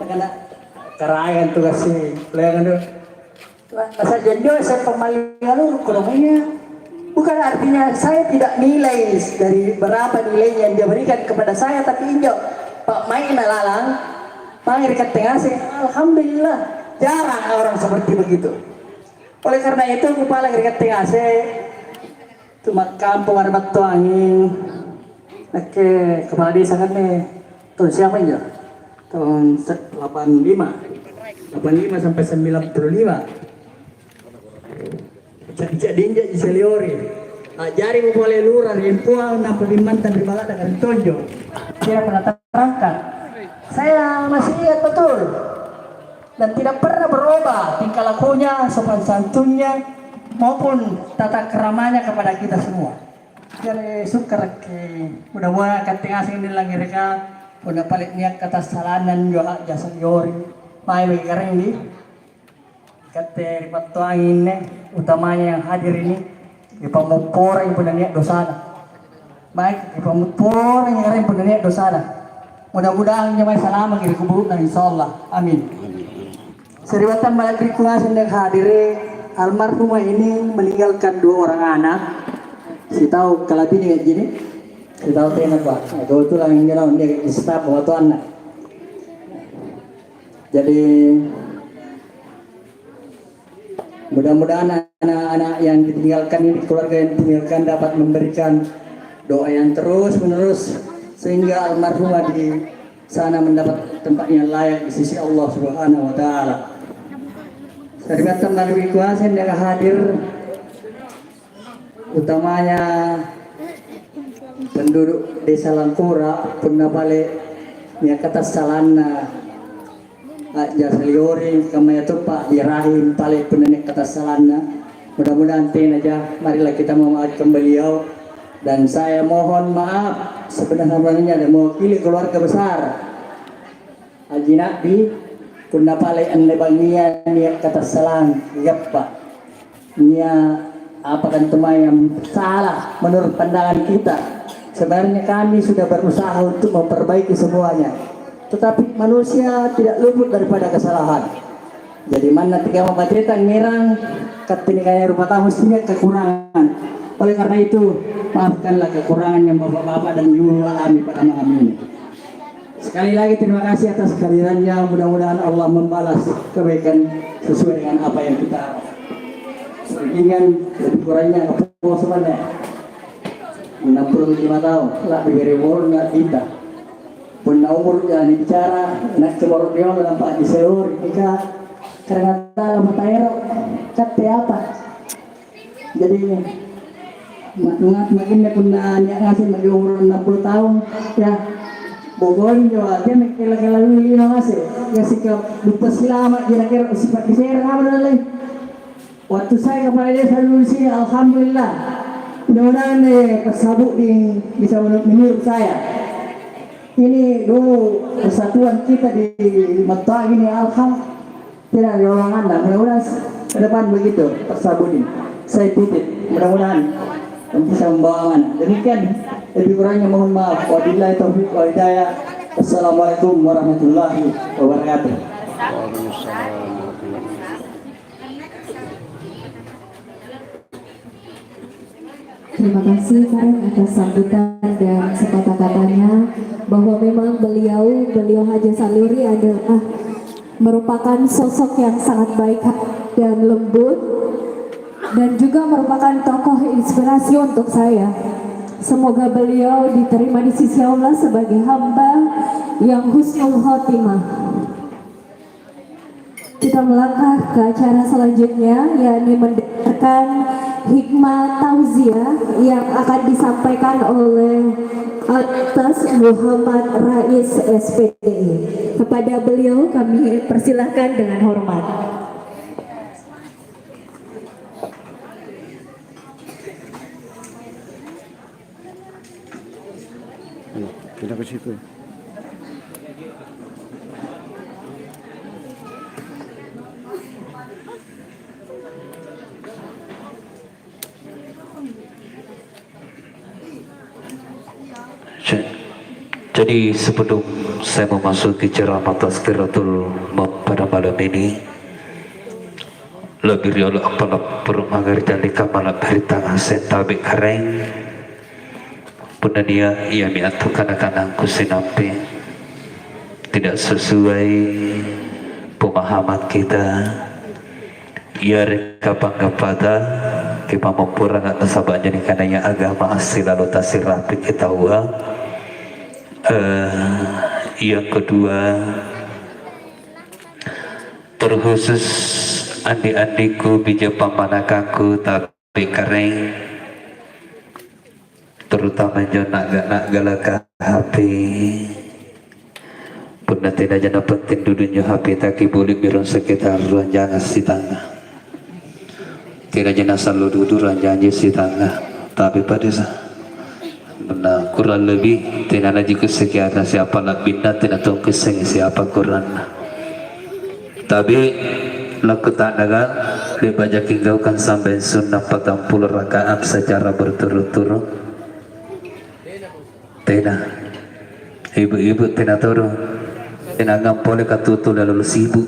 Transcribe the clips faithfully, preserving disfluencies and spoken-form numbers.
kana karaeng tugas sini. Leang anu. Nasa'jang jose pammalli alurukku namanya. Bukan artinya saya tidak nilai dari berapa nilainya yang dia berikan kepada saya, tapi injo pa'mai'na lalang, mange ri katte ngaseng, alhamdulillah, jarang orang seperti begitu. Oleh karena itu, kupalaki ri katte ngaseng, tu ma'kamponga ri Battuangeng. Nakke kepala desa kan nih, tahun siapa injo? Tahun se-, delapan lima. Delapan lima sampai sembilan puluh lima. Ca'di-ca'di injo ji saliori. A'jari mo pole lurah ri Puang nampa bimmantang ri Balada Karitonjo. Tidak pernah terangkat. Saya masih ingat betul. Dan tidak pernah berubah tingkah lakunya, sopan santunnya, maupun tata keramanya kepada kita semua. Jari sukkaraki, mudah-mudahan katte ngaseng ri langngereka, punna pale nia' katassalanna injo ha'jasa liori, mae maki karaeng di katte ri Battuangeng inne, utamanya yang hadir ini, dipammopporangi punna nia' dosana. Baik, dipammopporangi karaeng punna nia' dosana. Mudah-mudahan injo mae salamaki ri kuburu'na, insyaallah. Amin. Sari'battang mala'biriku ngaseng yang hadiri, almarhumah ini meninggalkan dua orang anak, sitau kalabine ji, sitau tena, Pak. Nah, kebetulan injo naung nia' staf bawatoanna. Jadi, mudah-mudahan anak-anak yang ditinggalkan ini, keluarga yang ditinggalkan dapat memberikan doa yang terus-menerus sehingga almarhumah di sana mendapat tempat yang layak di sisi Allah Subhanahu wa Ta'ala. Sari'battang mala'biriku ngaseng yang hadir, utamanya penduduk Desa Langkora, punna pale nia' katassalanna ha'jasa liori, kammayatompa Haji Rahim, pale punna nia' katassalanna. Mudah-mudahan tenaja, marilah kita memaafkan beliau. Dan saya mohon maaf sebenarnya dan mewakili keluarga besar Haji Na'bi, punna pale anne bangngia nia' katassalang, gappa. Nia' apa kan yang salah menurut pandangan kita. Sebenarnya kami sudah berusaha untuk memperbaiki semuanya. Tetapi manusia tidak luput daripada kesalahan. Jadi manna tiga mapateta ngerang, katte nikaya rupa tau mestinya kekurangan. Oleh karena itu, maafkanlah kekurangan yang bapak-bapak dan ibu-ibu alami pada malam ini. Sekali lagi terima kasih atas kehadirannya. Mudah-mudahan Allah membalas kebaikan sesuai dengan apa yang kita inginkan. Lebih kurangnya apa sebenarnya? Enam puluh lima tahun, lah bibiri umur nggak kita. Punna umur jangan bicara, nak cemorok dia nampak di seluruh nikah. Karena tahu mata erok, katte apa? Jadi, ma-, ma-, makinna punna nia' ngaseng maki umur enam puluh tahun, ya. Pokoknya jo, dia maki kela-kela lino ngaseng. Ya, sikap lupa selama, kira-kira sifat diserang apa dan lain. Waktu saya kepala desa dulu di sini, alhamdulillah. Mudah-mudahan, eh, Pak Sabudin bisa menurut, menurut saya. Ini dulu persatuan kita di Mattoa ini, alhamdulillah. Tidak ada halanganna. Mudah-mudahan ke depan begitu, Pak Sabudin. Saya titip, mudah-mudahan bisa membawa amanah. Demikian, lebih kurangnya mohon maaf. Wabillahi taufiq wal hidayah. Assalamualaikum warahmatullahi wabarakatuh. Terima kasih, Karen, atas sambutan dan sepatah katanya bahwa memang beliau, beliau Haji Saluri adalah merupakan sosok yang sangat baik hati dan lembut, dan juga merupakan tokoh inspirasi untuk saya. Semoga beliau diterima di sisi Allah sebagai hamba yang husnul khotimah. Kita melangkah ke acara selanjutnya, yakni mendengarkan hikmah tauziah yang akan disampaikan oleh Atas Muhammad Rais, S P D I. Kepada beliau kami persilahkan dengan hormat. Ayo, pindah ke situ. Cek. Jadi, sebelum saya memasuki ceramah tazkiratul maut pada malam ini, lebih riolo appala' puru' mangngere' jallika mala'biri' tangngaseng tabe' karaeng. Punna nia' iami antu kana-kanangku sinampe' tidak sesuai pemahaman kita, yareka panggappata, kipamopporanga nasaba' jari kanaya agama assilalota sirapiki taua. Eh, yang kedua, terkhusus andi-andiku, bija pammanakangku, tapi karaeng, terutama injo na'ga-na'galaka H P. Punna tenaja napenting dudu injo H P, takiboli' birong sekitar ruang jangang sitangnga. Tenaja nasallo dudu ruang janji sitangnga. Tapi pada sa-, punna kurang lebih tena naji kuisseki ada siapa labbinna, tena tong kuissengi siapa kurangna. Tapi lakkuta'nanga, le'ba' jaki' gaukang sambayang sunna' patampulo raka'at secara berturut-turut? Tena. Ibu-ibu tena todong. Tena ngang pole katutu lalu sibu'.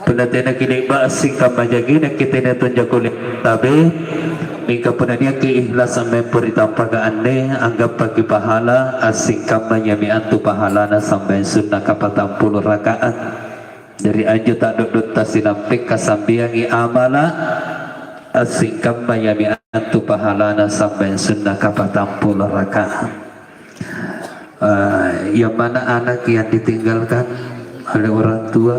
Punna tenaki le'ba' assingkamma jaki', nakke tena tonja kulle tabe'. Mingka punna nia'ki ikhlas ammempo ri tampaka anne, anggappaki pahala, assingkammanyami antu pahalana sambayang sunnaka patampulo raka'at. Jari anjo ta'do'dotta sinampekka sambeangi amala', assingkammayami antu pahalana sambayang sunnaka patampulo raka'at. Ah, yang mana anak yang ditinggalkan oleh orang tua?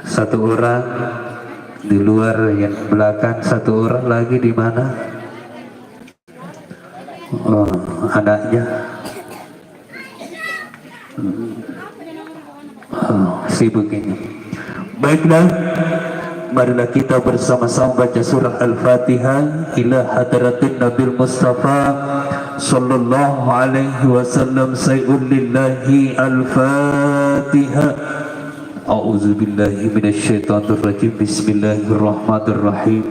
Satu orang di luar yang belakang, satu orang lagi di mana? Oh, anaknya. Oh, sibuk ini. Baiklah, marilah kita bersama-sama baca surah Al-Fatihah ila hadratin Nabil Mustafa sallallahu alaihi wasallam, syai'un lillahi. Al-Fatihah. A'udzubillahi minasyaitonirrajim. Bismillahirrahmanirrahim.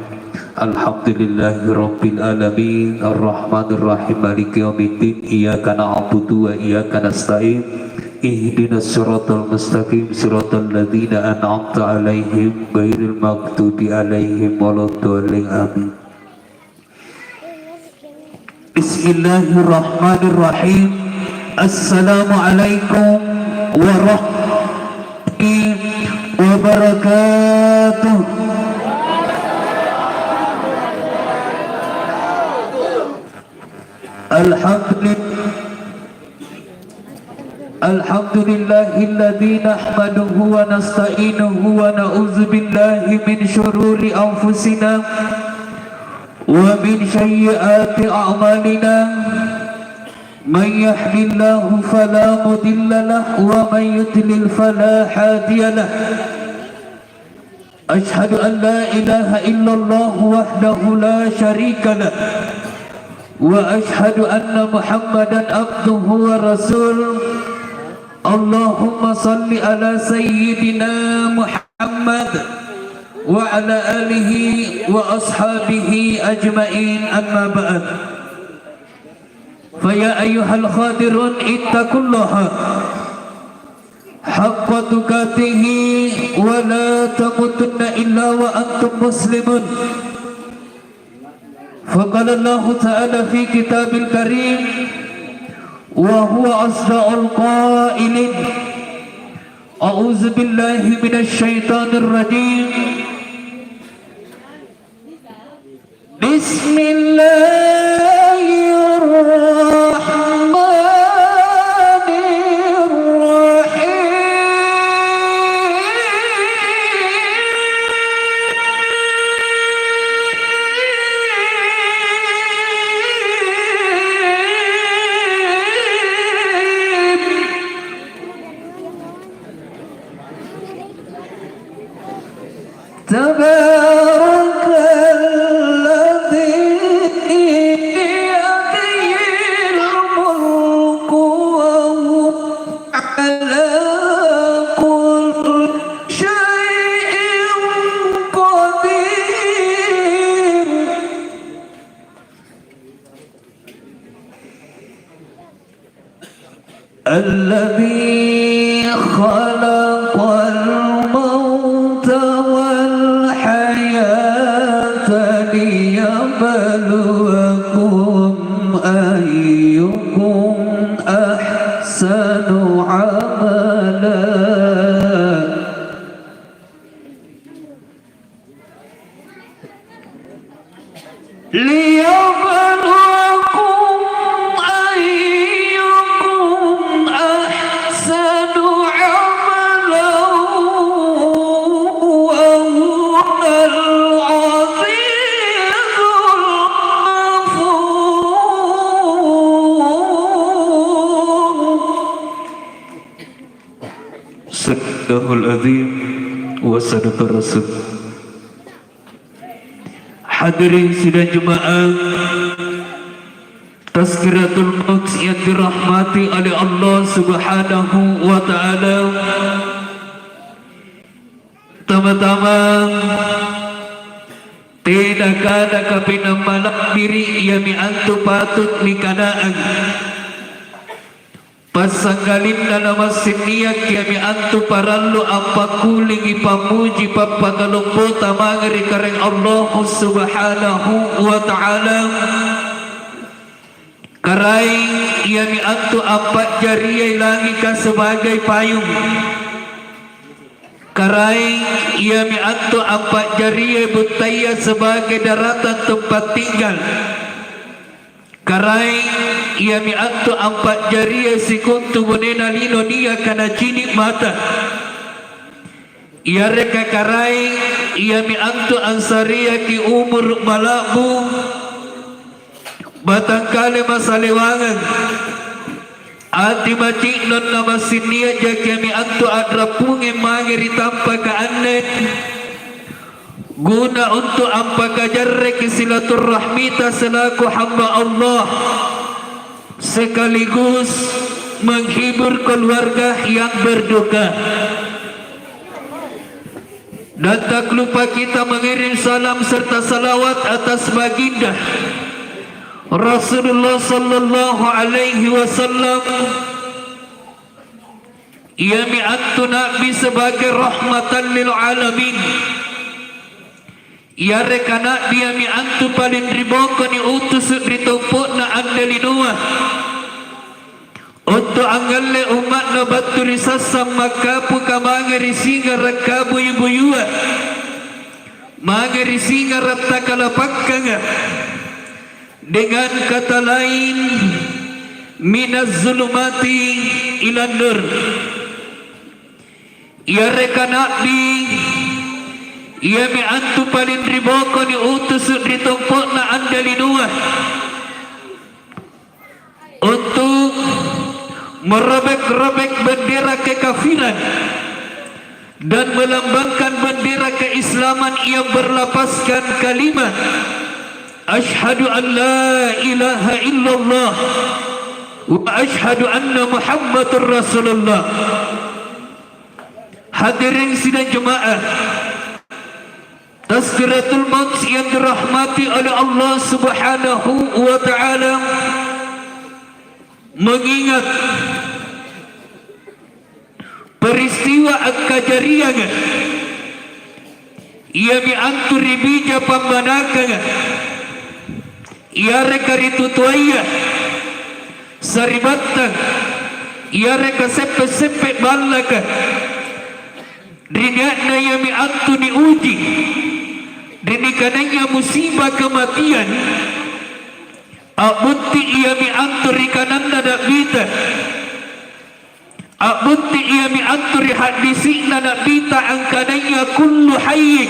Alhamdulillahirabbil alamin, arrahmanirrahim, maliki yaumiddin. Iyyaka na'budu wa iyyaka nasta'in. Ihdinas siratal mustaqim, siratal ladzina an'amta 'alaihim, ghairil maghdubi 'alaihim waladdallin. Amin. Bismillahirrahmanirrahim. Assalamualaikum warahmatullahi wabarakatuh. Alhamdulillah. Alhamdulillahilladzi nahmaduhu wa nasta'inuhu wa na'udzu billahi min syururi anfusina wa min sayyiati a'malina. Man yahdillahu fala mudilla lahu wa man yudlil fala hadiya lahu. Asyhadu an la ilaha illallah wahdahu la syarika lah. Wa asyhadu anna Muhammadan abduhu wa rasuluh. Allahumma salli ala sayyidina Muhammad wa ala alihi wa ashabihi ajma'in, amma ba'd. Fa ya ayyuhal hadirun ittaqullaha haqqa tuqatihi wa la tamutunna illa wa antum muslimun. Fa qala Allahu ta'ala fi kitabil karim wa huwa asdaqul qailin. A'udzu billahi minasy syaithanir rajim. Bismillahirrahmanirrahim. تبارك الذي بيده الملك وهو على كل شيء قدير. الذي خلق الموت والحياة ليبلوكم أيكم أحسن عملا. ليبلوكم أيكم أحسن عملا وهو العزيز الغفور. صدق الله العظيم وصدق الرسول. Hadirin sidang jemaah Tazkiratul Maut yang dirahmati oleh Allah Subhanahu wa Ta'ala. Tama-tama tena kana kapinang mala'biri' iami antu patut nikanaang. Passanggalinna namassing nia'ki iami antu parallu ampakkulingi pammuji pappakalompota mange ri Karaeng Allahu Subhanahu wa Ta'ala. Karaeng iami antu ampa'jariai langika sebagai payung. Karaeng iami antu ampa'jariai buttaya sebagai daratan tempat tinggal. Karaeng iami antu ampa'jariai sikontu bonena lino niaka nacini' mata. Yareka Karaeng iami antu ansariaki umuru' mala'bu, batangkale masalewangang, ati maci'nonna massing nia' jaki ami antu a'rappungeng mange ri tampaka anne, guna untu' ampakajarreki silaturrahmita selaku hamba Allah, sekaligus menghibur keluarga yang berduka. Dan tak lupa kita mengirim salam serta salawat atas baginda Rasulullah sallallahu alaihi wasallam, iami antu Na'bi sebagai rahmatan lil alamin. Yareka Na'bi iami antu paling riboko niutusu' ri tompo'na anne linoa. Untu' angngalle umma'na battu ri sassang makkapuka mange ri singara' kabuyu-buyua, mange ri singara' takalapakkanga, dengan kata lain, minaz zulumati ilan nur. Yareka Na'bi, iami antu paling riboko niutusu' ri tompo'na anne linoa. Untuk merobek-robek bendera kekafiran dan melambangkan bendera keislaman yang berlafazkan kalimat, "Asyhadu an la ilaha illallah wa asyhadu anna Muhammadar Rasulullah." Hadirin sidang jemaah, Tazkiratul Maut yang dirahmati oleh Allah Subhanahu wa Ta'ala, mengingat peristiwa akkajarianga iami antu ri bija pammanakanga, yareka ri tutoaya, sari'battang, yareka seppe'-seppe' ballaka. Ri nia'na iami antu niuji ri nikanaya musiba kamatiang, a'bunti iami antu ri kananna Na'bita, a'bunti iami antu ri haddisi'na Na'bita angkanaya kullu hayyin,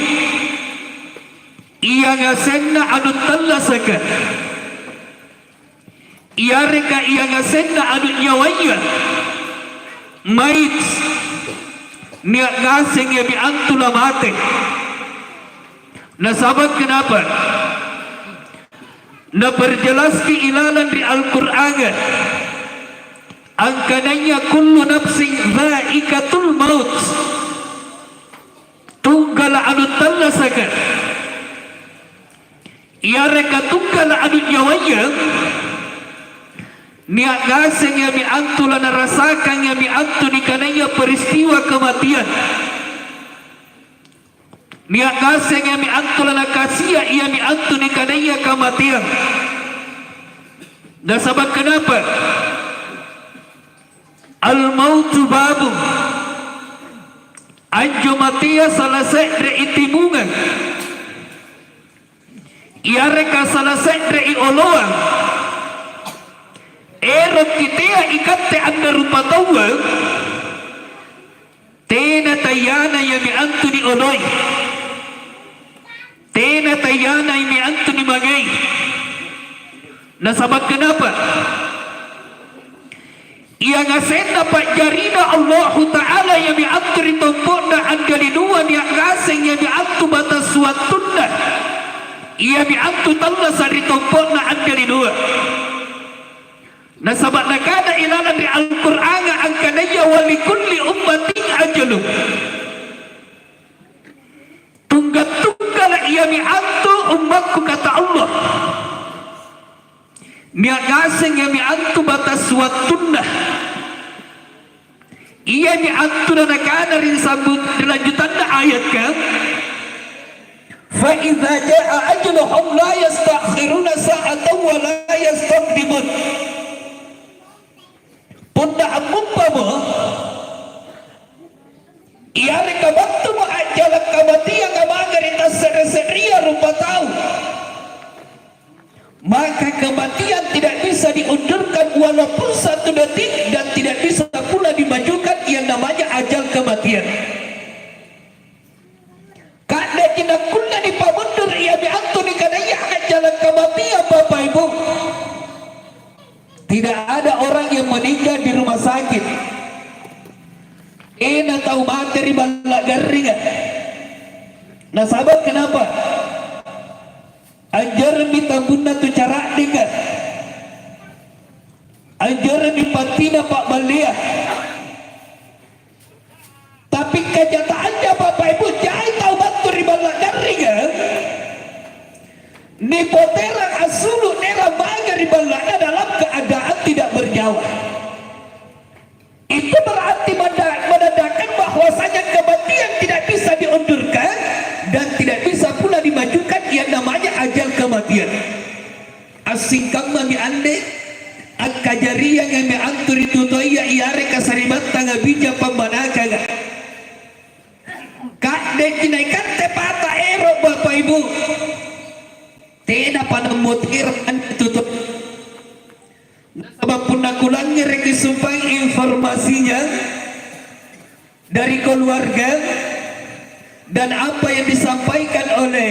iangasenna anu tallasaka. Yareka iangasenna anu nyawaya, mait, nia' ngaseng iami antu lamate. Nasaba' kenapa? Naperjelaski ilalang ri Al-Qur'anga angkanaya kullu nafsin dhaikatul maut. Tunggala' anu tallasaka. Yareka tunggala' anu nyawaya, Nia' ngaseng iami antu lanarasakang iami antu nikanaya peristiwa kamateang. Nia' ngaseng iami antu lanakasia' iami antu nikanaya kamateang. Nasaba' kenapa? Al-mautu babun. Anjo matea sala se're itimungang. Yareka sala se're'i oloang, erokki tea ikatte anne rupataua, tena tayana iami antu nioloi, tena tayana iami antu nimangei. Nasaba' kenapa? Iangasenna pa'jarina Allahu Ta'ala iami antu ri tompo'na anne linoa nia' ngaseng iami antu batassuattunna, iami antu tallasa' ri tompo'na anne linoa. Nasaba' nakana ilalang ri Al-Qur'anga angkanaya, "Wa likulli ummatin ajalun." Tungga-tunggala' iami antu ummakku, kata Allah. Nia' ngaseng iami antu batassuattunna. Iami antu nanakana ri sambut-, ri lanjutanna ayaka, "Fa idza jaa ajaluhum la yastakhiruna sa'atan wa la yastaqdimun." Punna ammumpamo, yareka battumo a'jala' kamateanga mange ri tasse're-se'rea rupatau, maka kamateang tidak bisa diundurkan walaupun satu detik dan tidak bisa pula dimajukan yang namanya ajal kematian. Ka'deki nakkulle nipamundur iami antu nikanaya a'jala' kamateang, Bapa Ibu. Tidak ada orang yang meninggal di rumah sakit. Tena tau mate ri balla' garringa. Nasaba' kenapa? Anjoremmi tambunna tu cara'deka. Anjoremmi pattina pa'ballea. Tapi kenyataannya, Bapak Ibu, jai tau battu ri balla' garringa, nipoterang assulu' naerang mange ri balla'na dalam keadaan tidak bernyawa. Itu berarti menda-, menandakan bahwasanya kematian tidak bisa diundurkan dan tidak bisa pula dimajukan yang namanya ajal kematian. Assingkammami anne, akkajariangami antu ri tutoaya yareka sari'battanga bija pammanakanga. Ka'deki naikatte pata ero', Bapa Ibu. Tenapa nammoterang anne tuto. Nasaba' punna kulangngereki sumpang informasinya, dari keluarga dan apa yang disampaikan oleh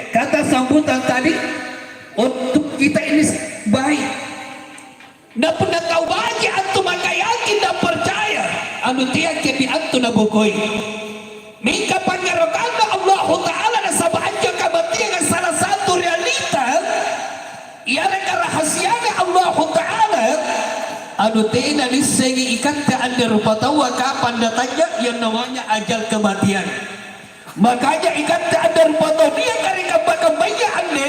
kata sambutan tadi, untuk kita ini baik. Na punna tau baji' antu maka yakin dan percaya, anu teaki' antu nabokoi. Mingka pangngarokanna Allahu Ta'ala nasaba' anjo kamateanga salah satu realita yareka rahasiana Allahu Ta'ala, anu tena nissengi ikatte anne rupataua kapang datangnya, yang namanya ajal kematian. Makanya ikatte anne rupatau niaka ri kamma-kammaya anne,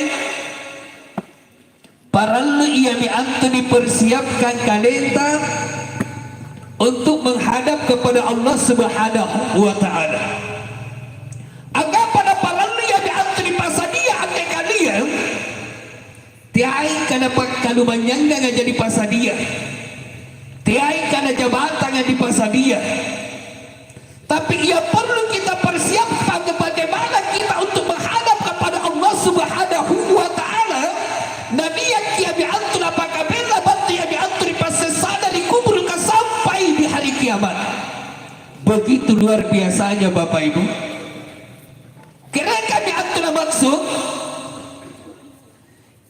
parallu iami antu nipersiapkan kalenta untuk menghadap kepada Allah Subhanahu wa Ta'ala. Angkapa naparallu iami antu nipasadia anne kalia? Teai kana pakkalumanynyangang jadi pasadia. Teai kana jabatanga dipasadia. Tapi yang perlu kita persiapkan bagaimana kita untuk menghadap kepada Allah Subhanahu wa Ta'ala. Nabiaki iami antu napakabella battu iami antu ri passessana ri kuburuka sampai di hari kiamat. Begitu luar biasanya, Bapak Ibu. Kerekami antu namaksud.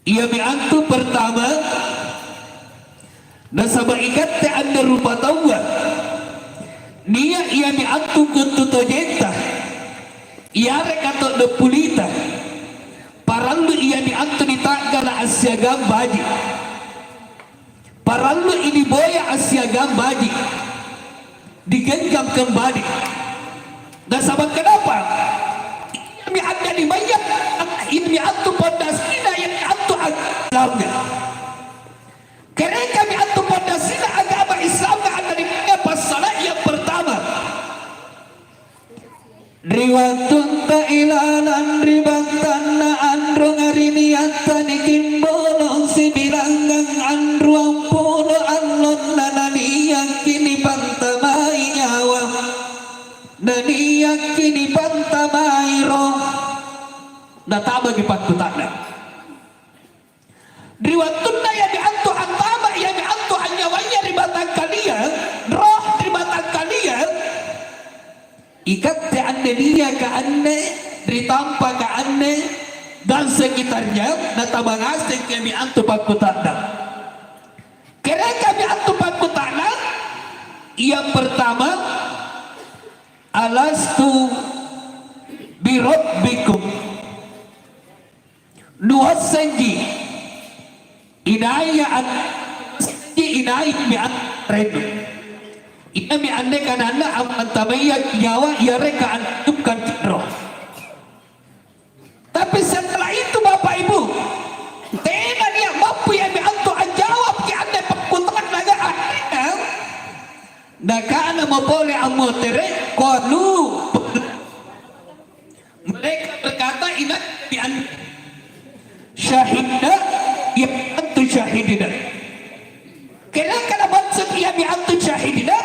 Iami antu pertama, nasaba' ikatte anne rupataua, nia' iami antu kontutojenta, yareka to'doppulita, parallu iami antu nita'gala' assiagang baji'. Parallui niboya assiagang baji', digenggam kembali. Nasaba' kenapa? Iami anne limaya, iami antu pondasina, iami antu agama. Kerekami antu Ri wattunta ilalang ri battanna anronga ri niatta nikimbolong sibilangngang anruampulo allonna naniakki nipantamai nyawa, naniakki nipantamai roh, natabaki pakkuta'nang. Ri wattunna iami antu antama, iami antu anynyawaya ri batangkalia, roh ri batangkalia, ikatte anne niaka anne, ri tampaka anne, dan sekitarnya, nataba ngaseng iami antu pakkuta'nang. Kerekami antu pakkuta'nang, yang pertama, "Alastu birabbikum?" Nuassenji inai an-, nuassenji inai mi anrennu. Inami anne kananna ammantamaya nyawa yareka antukkang tinro. Tapi setelah itu, Bapak Ibu, tena nia' mampu iami antu anjawabki anne pakkuta'nanga, akhirnya nakanamo pole ammotere', "Qalu." Mereka berkata, "Inai an-, syahidna, iami antu syahidna." Kenapa maksud iami antu syahidna?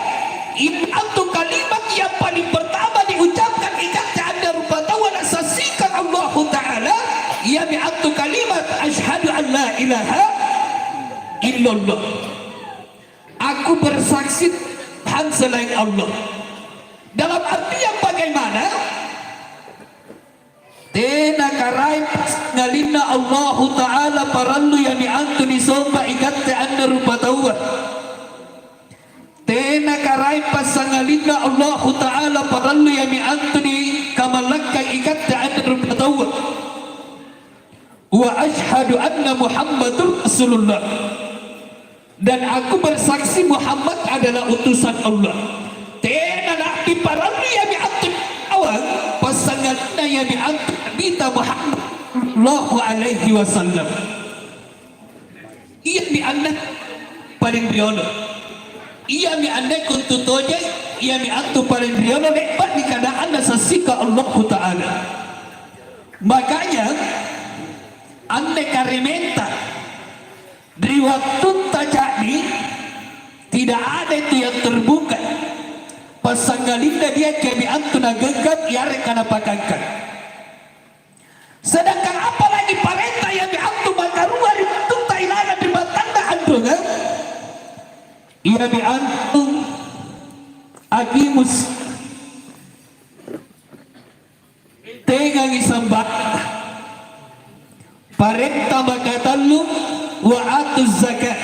Iami antu kalimat yang paling pertama diucapkan ikatte anne rupa taua nasaksikan Allahu Ta'ala, iami antu kalimat, "Asyhadu an la ilaha illallah." Aku bersaksi Tuhan selain Allah. Dalam artian bagaimana? Tena Karaeng passangalinna Allahu Ta'ala parallu iami antu nisomba ikatte anne rupa taua. Tena Karaeng passangalinna Allahu Ta'ala parallu iami antu nikamallakkang ikatte anne rupa taua. "Wa asyhadu anna Muhammadur Rasulullah." Dan aku bersaksi Muhammad adalah utusan Allah. Tena na'bi parallu iami antu nawang, passangalinna iami antu Nabita Muhammad sallallahu alaihi wasallam. Iami anne paling riolo. Iami anne kontu tojeng, iami antu paling riolo le'ba' nikana'anna sassika Allahu Ta'ala. Makanya, anne karementa, ri wattunta ca'di, tidak ada itu yang terbuka. Passangalinna dia iami antu nagenggang yareka napakangkang. Sedangkan apalagi parenta iami antu makarua ri wattunta ilalang ri battanna anrongeng, iami antu aqimus Tengangi samba'na. Parenta makatallu, wa atuz zakat.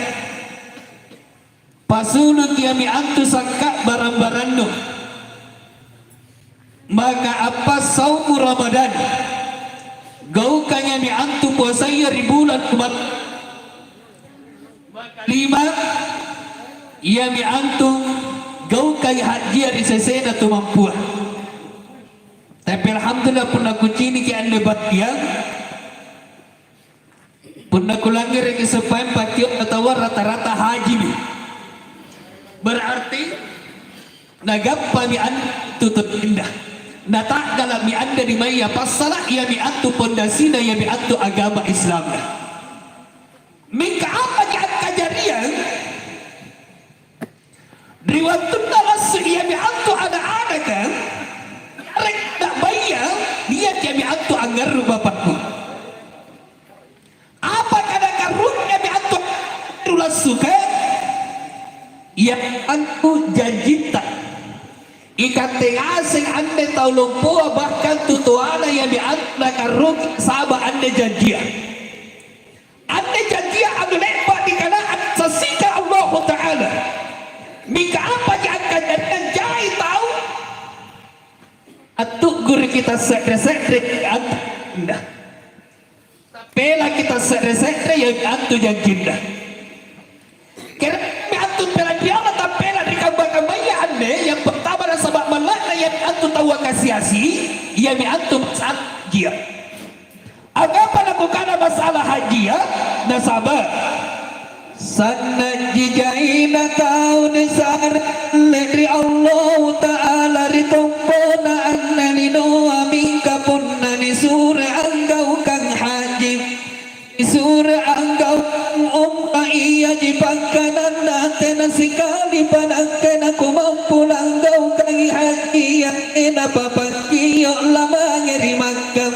Pasuluki ami antu sakka' barang-barannu. Maka appa' saumu Ramadan. Gaukangi ami antu puasaya ri bulan Ramadan. Lima, iami antu gaukangi hajjia ri sesena tumampua. Tapi alhamdulillah, punna kuciniki anne battiang, punna kulangngereki sempaeng pakkio'na taua rata-rata hajimi. Berarti nagappami anne tutu indah. Nata'gala'mi anne ri maia passala', iami antu pondasina, iami antu agama Islamna. Mingka apaji akkajariang? Ri wattunna lassu iami antu ana'-anaka, ana' baia, niaki ami antu angngarru' bapakku. Apa kada karru'mi ami antu lassuka? Ia antu janjitta. Ikatte ngaseng anne tau lompoa, bahkan tutoana iami antu nakarruki saba' anne janjia. Anne janjia anu le'ba' nikana'ang sassika Allahu Ta'ala. Mingka apaji akkajariang jai tau attu'guruki tasse're-se're antu indah. Tappelaki tasse're-se're iami antu janjinna. Kere'mi antu pela riolo tappela ri kamma-kammaya anne, yang pertama nasaba' malla'na iami antu taua kasi-asi, iami antu masalah janjia. Angngapa nakukana masalah hajia? Nasaba' sanna'ji jaina tau nisare alle ri Allahu Ta'ala ri tompona anne linoa. Panakke nakumampu langgaukangi hajia, napapakio' lamange ri Makkah.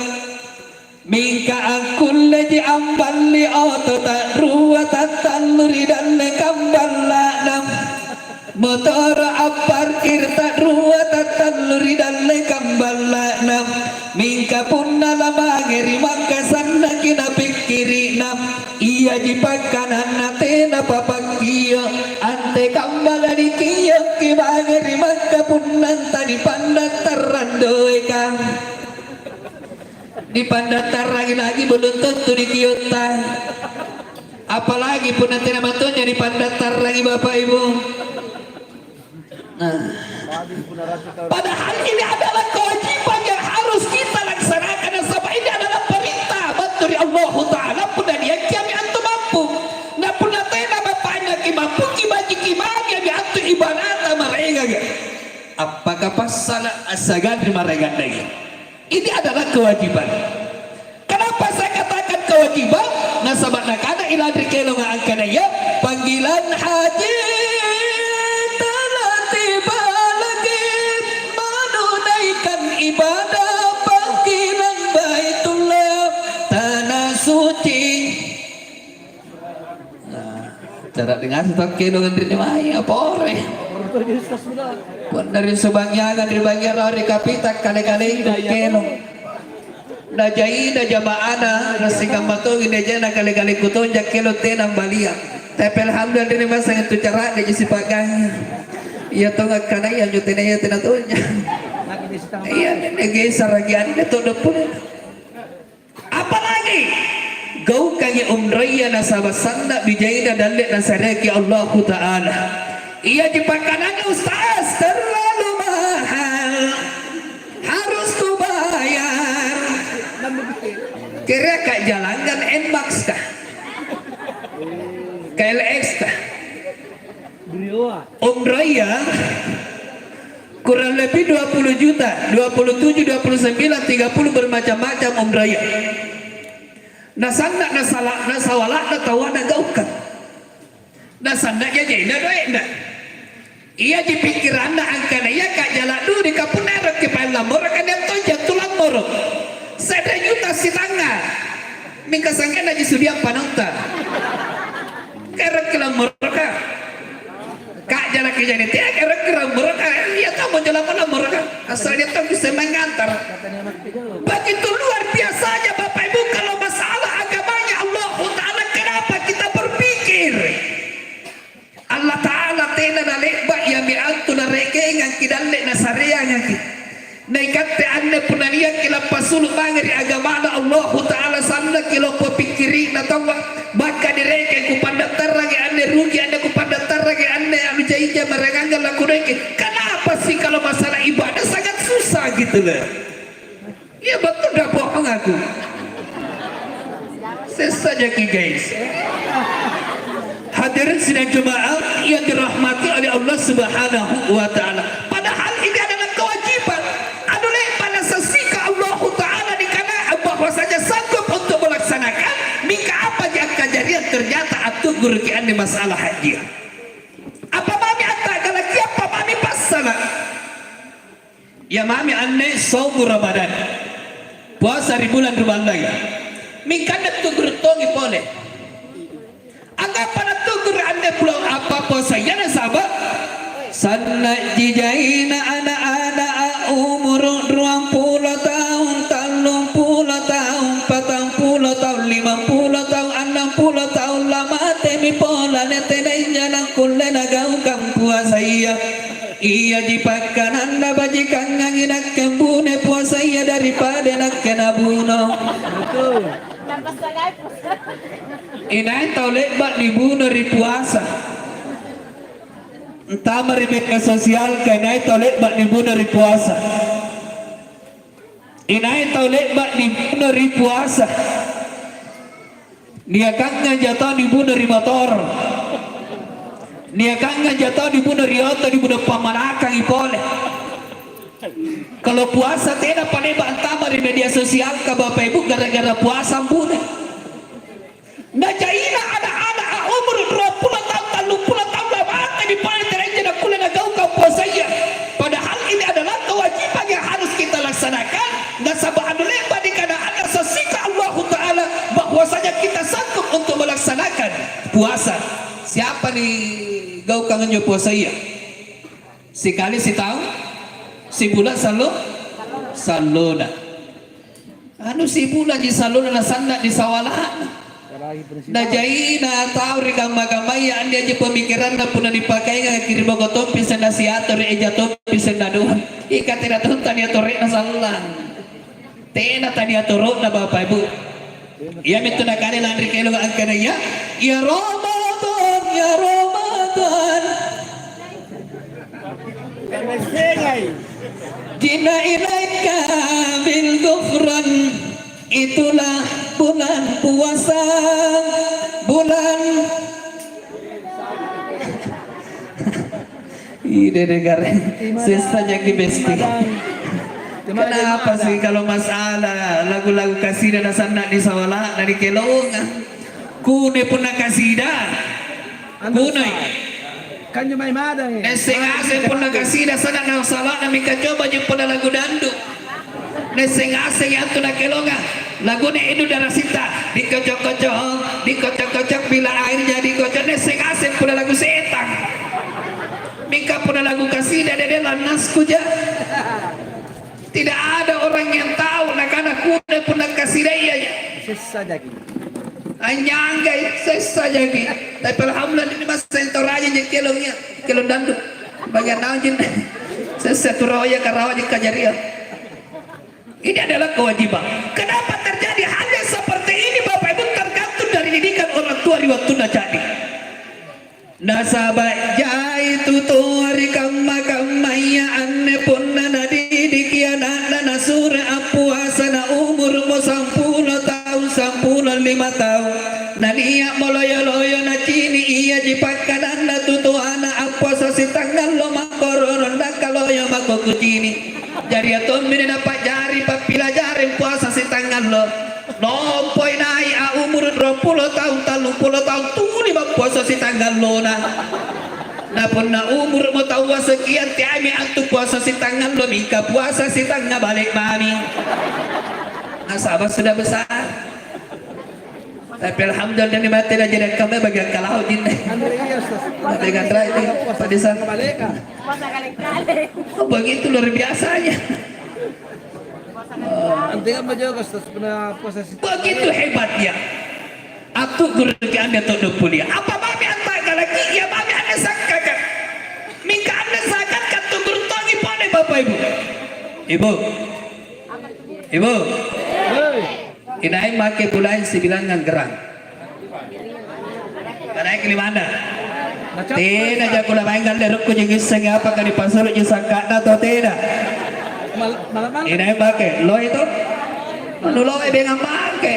Mingka akkulleji amballi oto ta'rua tattallu ri dallekang balla'na. Motoro' apparkir ta'rua tattallu ri dallekang balla'na. Mingka punna lamange ri Makkah sannaki napikkiri'na, iaji pakkananna tena papakkio', antekamma nanikio'ki mange ri Makkah punna tanipandattarang doeka. Nipandattarrangi lagi belum tentu nikio'ta. Apalagi punna tena matonja nipandattarrangi Bapak Ibu. Nah. Padahal ini adalah kewajiban yang harus kita laksanakan, nasaba' ini adalah perintah battu ri Allahu Ta'ala. Punna niakkiami antu mampu, na punna tena bapa'na kimampuki, bajiki mami ami antu ibadata maraenganga. Appaka passala' assaganri maraengannaya. Ini adalah kewajiban. Kenapa saya katakan kewajiban? Nasaba' nakana ilanri kelonga angkanaya, panggilan haji telah tiba lagi, menunaikan ibadah panggilan Baitullah, tanah suci. Nah, cara dengar tau kelong anrinni mai, apa ore? Punna ri subangngiangang ri bangngia rawa ri kapita kale-kalengku kelong. Najaina jama'ana, na sikamma tongi najana kale-kalengku tonja kelong tena ambalia. Tapi alhamdulillah ri masang tu cara'de ji sipa'gangi. Iya tonga kanaya anjo tenaya tena tonja. Iya, nene gesaraki anne todo pole. Apalagi gaukangi umraya nasaba' sanna' bijaina dalle' nasareaki Allahu Ta'ala. Iaji pakkananna ustaz, terlalu mahal, harus kubayar. Kira ka'jalanggang Nmax kah? K L X kah? Umraya kurang lebih dua puluh juta, dua puluh tujuh, dua puluh sembilan, tiga puluh, bermacam-macam umraya. Nasanna' nasala-, nasawala'na taua nagaukang. Nasanna' jajaina doe'na. Iaji pikkiranna angkanaya ka'jala' dudika punna eroki paeng lammoroka nia' tonja tu lammoro'. Se're juta sitangnga. Mingka sanggennaji sudiang panonta. Kaeroki lammoroka. Ka'jalaki jani teaki eroki lammoroka. Iya tau monjo lammo-lammoroka. Asal dia tau bisa mengantar. Begitu luar biasanya Bapak Ibu kalau masalah agamanya Allahu Ta'ala, kenapa kita berpikir? Allata'ala tena nale'ba' iami antu narekengangki dalle' nasareangaki. Na ikatte anne punna nia'ki lappasulu' mange ri agamana Allahu Ta'ala, sannaki lompo pikkiri'na taua, bakka nirekeng kupandattarrangi anne rugi, anne kupandattarrangi anne anu jaija maraenganga lakudoiki. Kenapa sih kalau masalah ibadah sangat susah gitu loh? Iya betul, dah bohong aku. Sessa jaki, guys. Hadirin sidang jemaah yang dirahmati oleh Allah Subhanahu wa Ta'ala. Padahal ini adalah kewajiban. Anu le'ba' nasessika Allahu Ta'ala nikana bahwasanya sanggup untuk melaksanakan, mingka apaji akkajariang ternyata attu'guruki anne masalah hajia. Apa mami atta'galaki, apa mami passala'? Iya mami anne saumu Ramadan. Puasa ri bulan ri ballai. Mingka anne tu'guru' tongi pole. Angngapa natu'guru' anne bulan apa puasaya, nasaba' sanna'ji jaina ana'-ana' umuru' ruampulo taung, tallumpulo taung, patampulo taung, limampulo taung, annangpulo taung, lamatemi pole, tena inja nakkulle nagaukang puasaya. Iaji pakkananna bajikangangi nakke ambune puasaya daripada nakke nabuno. Inai tau le'ba' nibuno ri puasa? Antama ri media sosial ka inai tau le'ba' nibuno ri puasa. Inai tau le'ba' nibuno ri puasa? Niakangnga ja tau nibuno ri motoro'. Niakangnga ja tau nibuno ri oto, nibuno pammanakangi pole. Kalau puasa tena pa le'ba' antama ri media sosial ka Bapak Ibu gara-gara puasa ambune. Na jaina ana'-ana' umuru' ruampulo taung, tallumpulo taung, lamatemi pole tena injo gaukang anjo puasaya? Sikali sitaung, sibula' sallo, sallona. Anu sibulaji sallona nasanna' di sawala'na. Na jaina tau ri kamma-kammaya anne anjo pamikiranna punna nipakainga kirimoko tompi senna siato ri eja tompi senna doang. Ika tena tonta niatore'na sallang. Tena taniatoro'na Bapa Ibu. Iamintu nakana lanri kelonga angkanaya, "Ya Ramadan, ya Ramadan." Karena sengai. Jina ilaika bil ghufran, itulah bulan puasa, bulan. Ih, dede gareng. Sessa jaki besti. Kenapa sih kalau masalah lagu-lagu kasida nasanna' di sawala' na dikelonga? Kune punna kasida. Kunoi. Kanjo mai madang, eh. Nesseng ngaseng punna kasida sana na sala'na mingka coba je punna lagu dandu. Nesseng ngaseng antu nakelonga. Laguna Indu Darasita, dikocok-kocok, dikocok-kocok bila airnya dikocok. Nesseng ngaseng punna lagu setang. Mingka punna lagu kasida dede lannasku ja. Tidak ada orang yang tahu nakana kuda punna kasidaya. Sessa jaki. Anyanggai sessa jaki. Tapi alhamdulillah ini masa yang tau rajin je kelongnya, kelong dandu. Bagian naon jin. Sessa tu roya karawa je kajaria. Ini adalah kewajiban. Kenapa terjadi hal yang seperti ini, Bapak Ibu, tergantung dari didikan orang tua di waktu jadi. Nasaba' jai tu toa ri kamma-kammaya anne punna nadidiki ana'na nasuro appuasa na umuru'mo sampulo taung, sampulo lima taung. Nania'mo loyo-loyo nacini' iaji pakkadanna tu toana appuasa sitangngallo makkoro nakaloyo mako kucini'. Jaria tommi napa'jari pappilajareng puasa sitangngallo. Lompoi nai' a umuru' duampulo taung, tallumpulo taung, tuli mappuasa sitangngallona. Na punna umuru'mo taua sekian teaimi antu puasa sitangngallo, mingka puasa sitangnga bale' mami. Nasaba' sudah besar. Tapi alhamdulillah ni mate na jadi kamma bagian kalau jinne. Mate kan rai itu, Pak Desa. Oh, begitu luar biasanya. Antekamma juga, Ustaz, punna puasa si. Begitu hebatnya. Atu'guruki anne to'do' kuliah. Apa mami anta'galaki? Iya mami anne sakkaka. Mingka anne sakat kattu'guru tongi pole, Bapak Ibu. Ibu. Ibu. Hei. Inai make bulaeng sibilangngang gerang. Kanaiki limanna. Tena jako lamaeng ngalle rukku jingissengi apaka nipasulu'ji sangka'na tau tena. Mal-, malamang. Inai make, loi to? Anu loi bengang make.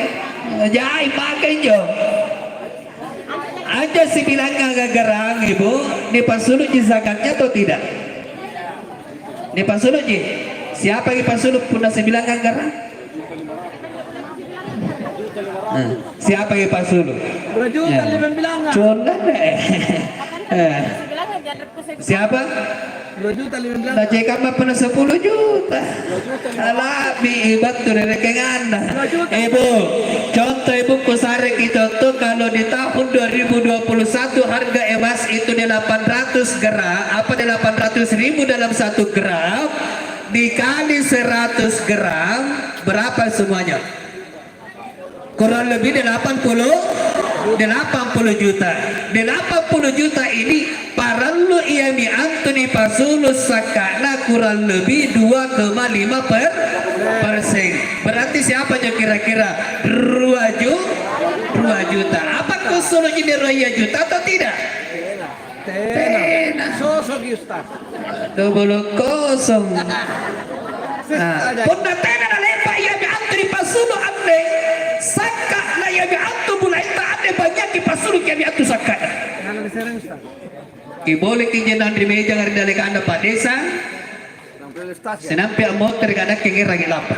Jai make injo. Anjo sibilangngang gerang, Ibu, nipasulu'ji zakatnya atau tidak? Nipasulu'ji? Siapa yang dipasulu' punna sibilangngang gerang? Nah, siapa yang pasulu? Dua juta. Ya. Lima bilangan. Cunda deh. Eh. Siapa? Dua juta lima bilangan. Nah, cek apa pernah sepuluh juta? Alabi battu rerekenganna. Dua juta. Ibu, contoh ibu kusareki contoh kalau di tahun dua ribu dua puluh satu harga emas itu di delapan ratus gram, apa di delapan ratus ribu dalam satu gram, dikali seratus gram, berapa semuanya? Kurang lebih delapan puluh, delapan puluh juta. Delapan puluh juta ini parallu iami antu nipasulu' sakka'na kurang lebih dua koma lima per-, persen. Berarti siapa njo kira-kira? Rua ju-, rua juta. Apa kusulu'ji rua juta atau tidak? Tena. Tena. Sosok, Ustaz. Dua puluh kosong. Nah, punna tena nalepa iami antu nipasulu' anne, sakka' na iami antu bulaetta anne banyak dipasulu' iami antu sakka'. Nana diserang, Ustaz. Kiboleki jenang ri mejanga ri dallekanna Pak Desa. Sinampe ammotere' kanakke ngerangi lampa.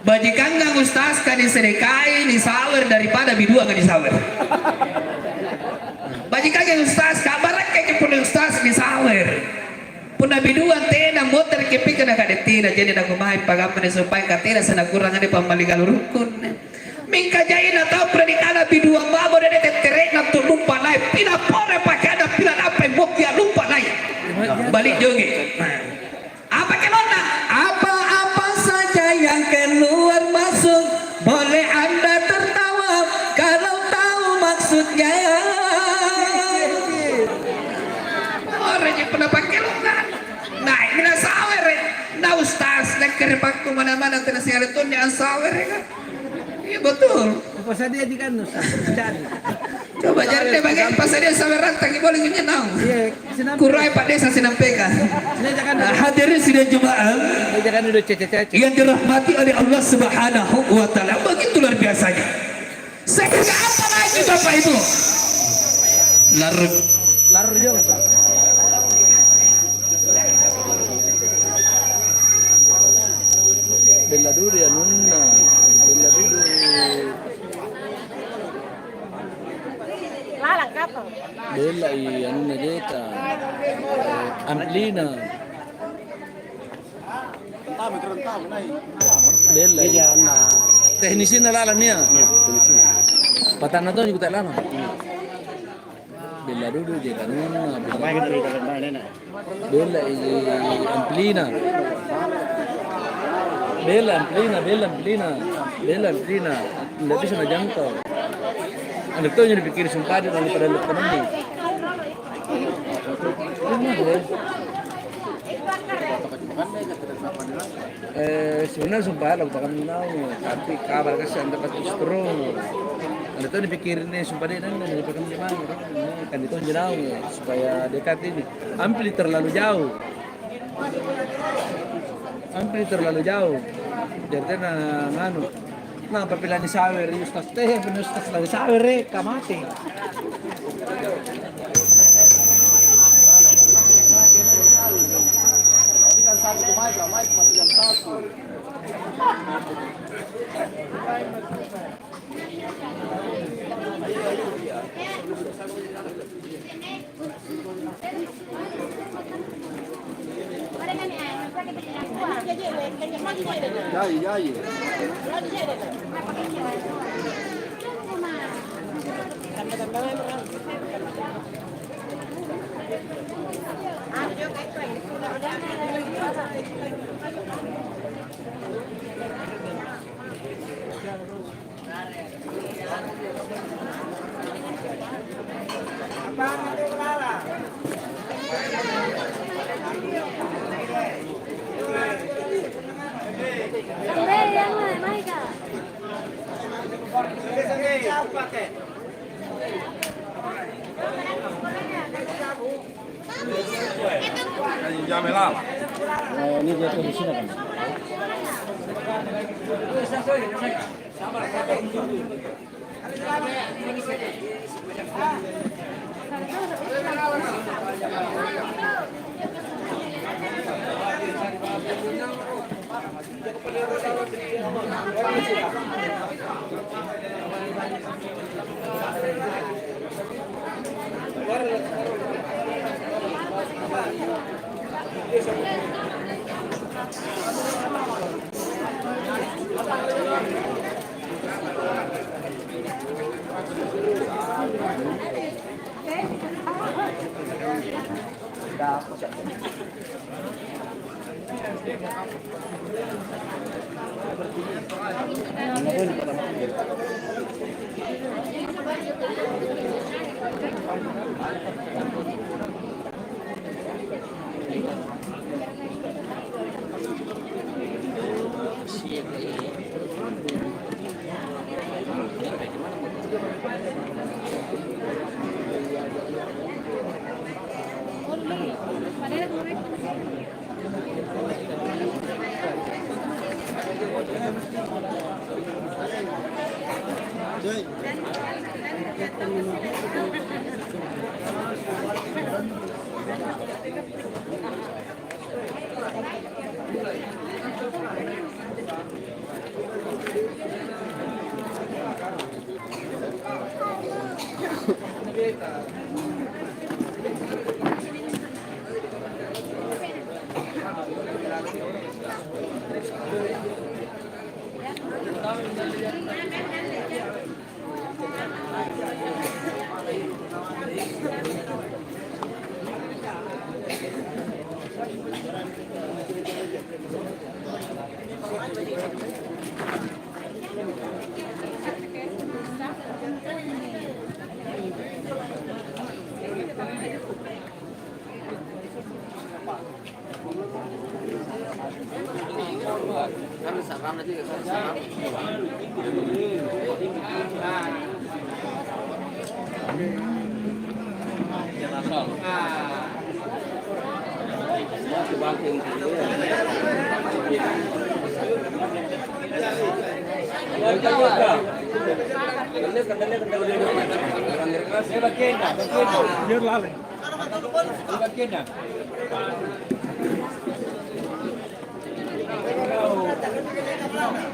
Bajikangang ustaz ka nisedekai nisawer daripada biduanga nisawer. Bajikangang ustaz ka, barakkai punna ustaz nisawer. Punna biduang tena motere' kepikir na kade tena, jadi nakumai pagamma supaya katena sanakurang ade pammali galurukkunne. Mingka jaina tau punna nikana biduang mamo dede tettere Nattu lumpa nai', pila pore pakeanna, pila nampai mokki a'lumpa nai'. Bali' jongi. Apa kelonna? Apa-apa saja yang keluar masuk, boleh Anda tertawa kalau tahu maksudnya. Ore je pada pakelonna. Nai' mina sawere'. Na ustaz, nakke ri pakku mana-mana tena siale tonni ansawere' kan. Iya betul. Apa sadia di kan, Ustaz? Cari. Coba jari deh bagaimana pas dia sampai rantang boleh nyenyau. Iya, senang. Kurai Pak Desa Sinampeka. Sini jangan. Nah, hadirin sidang jemaah Sini jangan dulu cece-cece. Yang dirahmati oleh Allah Subhanahu wa Ta'ala. Begitu luar biasanya. Sehingga apa lagi Bapak Ibu? Larut. Larut juga, Ustaz. Bella dulu ya nonna. Bella dulu. Lalang kapang. Bella i anunna jeta. Eh, amplina. Bella i. Teknisinna lalang nia. Patanna toni kuta lalang. Bella dulu je kanunna. Apa yang kita lihat? Bella i amplina. Bella amplina, bella amplina. Bella amplina. Ndak bisa najangkau. Anu tau jadi pikir sumpah di dalam pada lekkonan. Eh, sebenarnya sumpah lah, bukan naung, tapi kabar kasih anda pasti strong. Anda tahu dipikirin nih, sumpah deh, dan dari pakai mana? Kan itu naung supaya dekat ini. Ampli terlalu jauh. Ampli terlalu jauh. Jadi na nganu. Nampa pila nisaweri Ustaz teh, pila Ustaz lari sawere, kamate. Jai, jai. Jame lama. Eh, ini dia tuh di sini kan.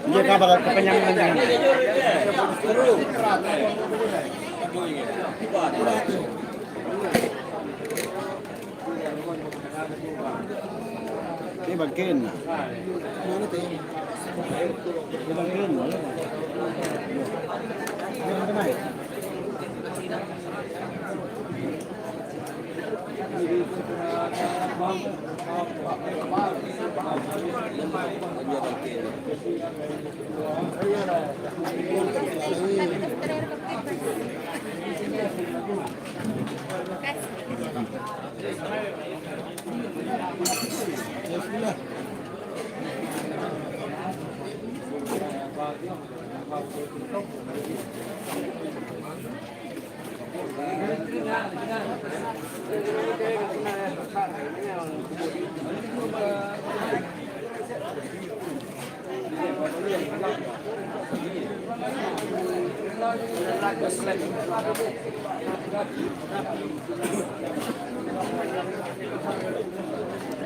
Iya, Kak, bakal kekenyangan, jangan. Ini bangkeng. Mana tuh? Ini bangkeng. Ini bangkeng.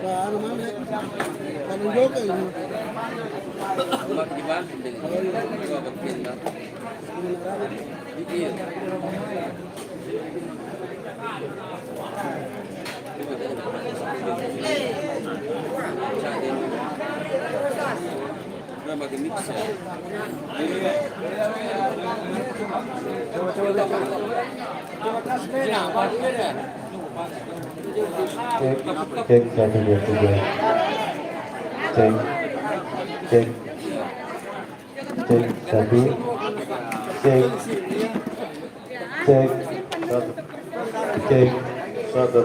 Anu mana? Anu joke ini. Cek, cek, satu, dua, tiga. Cek, cek. Cek, satu. Cek. Cek. Satu. Cek. Satu.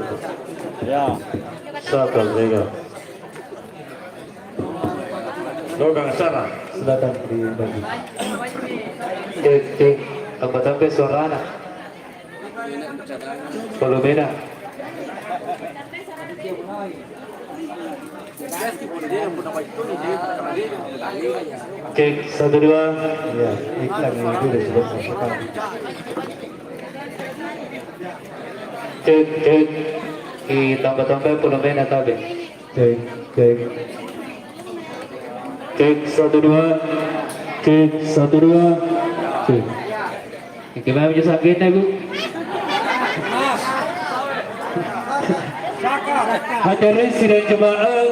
Ya. Satu, tiga. Lokang sana. Silakan dibagi. Cek, cek. Tambah-tambah suara anak. Volumena. Cek, satu, dua. Ya, iklan ini dulu sudah selesai. Cek, cek. Ditambah-tambah volumena tabe. Cek, cek. Cek, satu, dua. Cek, satu, dua. Cek. Bagaimana punya sakitnya, Bu? Hadirin sidang jemaah,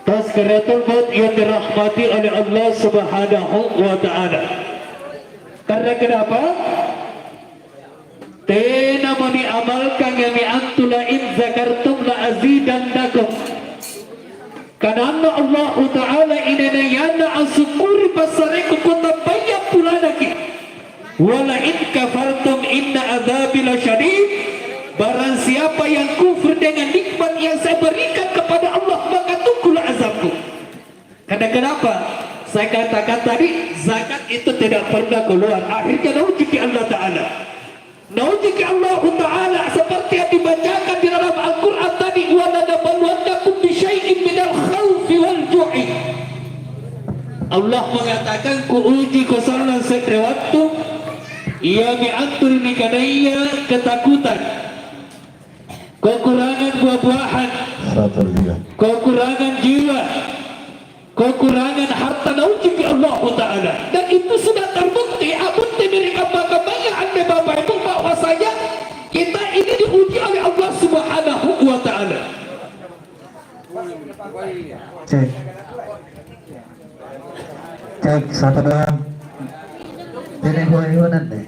Tazkiratul Maut yang dirahmati oleh Allah Subhanahu wa Ta'ala. Karena kenapa? Tenamo niamalkang iami antu, "La in zakartum la azidannakum." Kananna Allahu Ta'ala, "Inai-naianna assukkuri passareku, kutambayang pulanaki. Wa la in kafartum inna adzabi lasyadid." Barang siapa yang kufur dengan nikmat yang saya berikan kepada Allah, maka tunggulah azabku. Karena kenapa? Saya katakan tadi, zakat itu tidak pernah keluar. Akhirnya nauzuki Allah Ta'ala. Nauzuki Allah Ta'ala seperti yang dibacakan di dalam Al-Quran tadi, "Wa lanabluwannakum bisyai'in minal khaufi wal ju'i." Allah mengatakan, "Kuuji ko sallang se're wattu, iami antu ri nikanaya ketakutan, kekurangan buah-buahan, kekurangan jiwa, kekurangan harta, nauzuki Allahu Ta'ala." Dan itu sudah terbukti, abunte ri kamma-kammaya anne Bapak Ibu, bahwasanya kita ini diuji oleh Allah Subhanahu wa Ta'ala. Cek. Cek, satu, dua. Ini gua iwanan deh.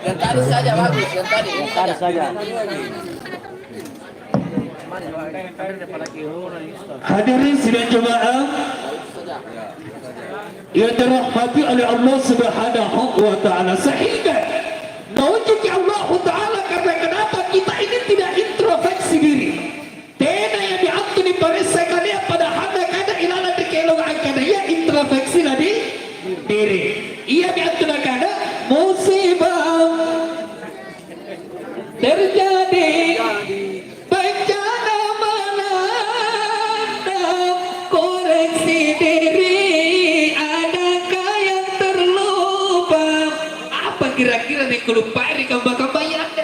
Yang tadi saja bagus, yang tadi. Yang tadi saja. Hadirin sidang jemaah yang dirahmati oleh Allah Subhanahu wa Ta'ala, sehingga nauzuki Allah Ta'ala, karena kenapa kita ini tidak introspeksi diri. Tena iami antu Terjadi bencana melanda, koreksi diri, adakah yang terlupa? Apa kira-kira nih kelupaan ri kamma-kammaya?